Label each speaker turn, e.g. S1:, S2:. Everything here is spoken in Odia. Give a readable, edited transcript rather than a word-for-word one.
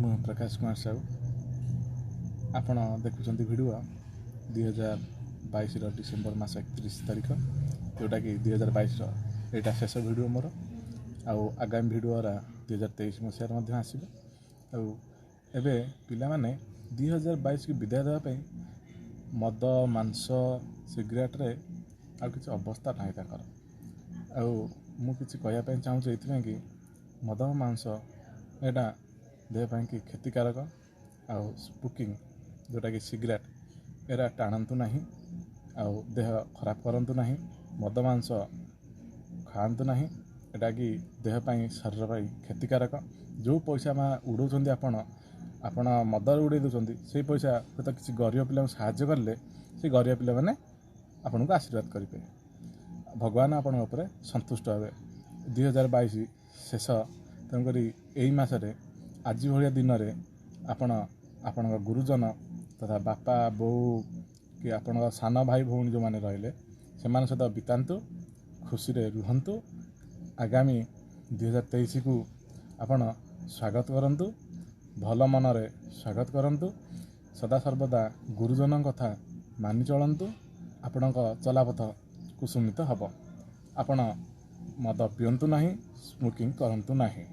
S1: ମୁଁ ପ୍ରକାଶ କୁମାର ସାହୁ। ଆପଣ ଦେଖୁଛନ୍ତି ଭିଡ଼ିଓ 2022ର ଡିସେମ୍ବର ମାସ 31 ତାରିଖ, ଯେଉଁଟାକି 2022ର ଏଇଟା ଶେଷ ଭିଡ଼ିଓ ମୋର। ଆଉ ଆଗାମୀ ଭିଡ଼ିଓରା 2023 ମସିହାରେ ମଧ୍ୟ ଆସିବ। ଆଉ ଏବେ ପିଲାମାନେ 2022କୁ ବିଦାୟ ଦେବା ପାଇଁ ମଦ, ମାଂସ, ସିଗାରେଟ୍ରେ ଆଉ କିଛି ଅବସ୍ଥା ନାହିଁ ତାଙ୍କର। ଆଉ ମୁଁ କିଛି କହିବା ପାଇଁ ଚାହୁଁଛି ଏଇଥିପାଇଁ କି ମଦ, ମାଂସ ଏଇଟା ଦେହ ପାଇଁକି କ୍ଷତିକାରକ। ଆଉ ସ୍ମୋକିଂ, ଯେଉଁଟାକି ସିଗାରେଟ୍, ଏରା ଟାଣନ୍ତୁ ନାହିଁ ଆଉ ଦେହ ଖରାପ କରନ୍ତୁ ନାହିଁ। ମଦ, ମାଂସ ଖାଆନ୍ତୁ ନାହିଁ, ଏଟାକି ଦେହ ପାଇଁ, ଶରୀର ପାଇଁ କ୍ଷତିକାରକ। ଯେଉଁ ପଇସା ମା ଉଡ଼ଉଛନ୍ତି ଆପଣ, ଆପଣ ମଦରେ ଉଡ଼େଇ ଦେଉଛନ୍ତି, ସେଇ ପଇସା ହୁଏତ କିଛି ଗରିବ ପିଲାଙ୍କୁ ସାହାଯ୍ୟ କଲେ ସେ ଗରିବ ପିଲାମାନେ ଆପଣଙ୍କୁ ଆଶୀର୍ବାଦ କରିବେ, ଭଗବାନ ଆପଣଙ୍କ ଉପରେ ସନ୍ତୁଷ୍ଟ ହେବେ। 2022 ଶେଷ, ତେଣୁକରି ଏଇ ମାସରେ ଆଜି ଭଳିଆ ଦିନରେ ଆପଣ ଆପଣଙ୍କ ଗୁରୁଜନ ତଥା ବାପା, ବୋଉ କି ଆପଣଙ୍କ ସାନ ଭାଇ ଭଉଣୀ ଯେଉଁମାନେ ରହିଲେ, ସେମାନଙ୍କ ସହିତ ବିତାନ୍ତୁ, ଖୁସିରେ ରୁହନ୍ତୁ। ଆଗାମୀ 2023କୁ ଆପଣ ସ୍ୱାଗତ କରନ୍ତୁ, ଭଲ ମନରେ ସ୍ୱାଗତ କରନ୍ତୁ। ସଦାସର୍ବଦା ଗୁରୁଜନଙ୍କ କଥା ମାନି ଚଳନ୍ତୁ, ଆପଣଙ୍କ ଚଲାପଥ କୁସୁମିତ ହେବ। ଆପଣ ମଦ ପିଅନ୍ତୁ ନାହିଁ, ସ୍ମୋକିଂ କରନ୍ତୁ ନାହିଁ।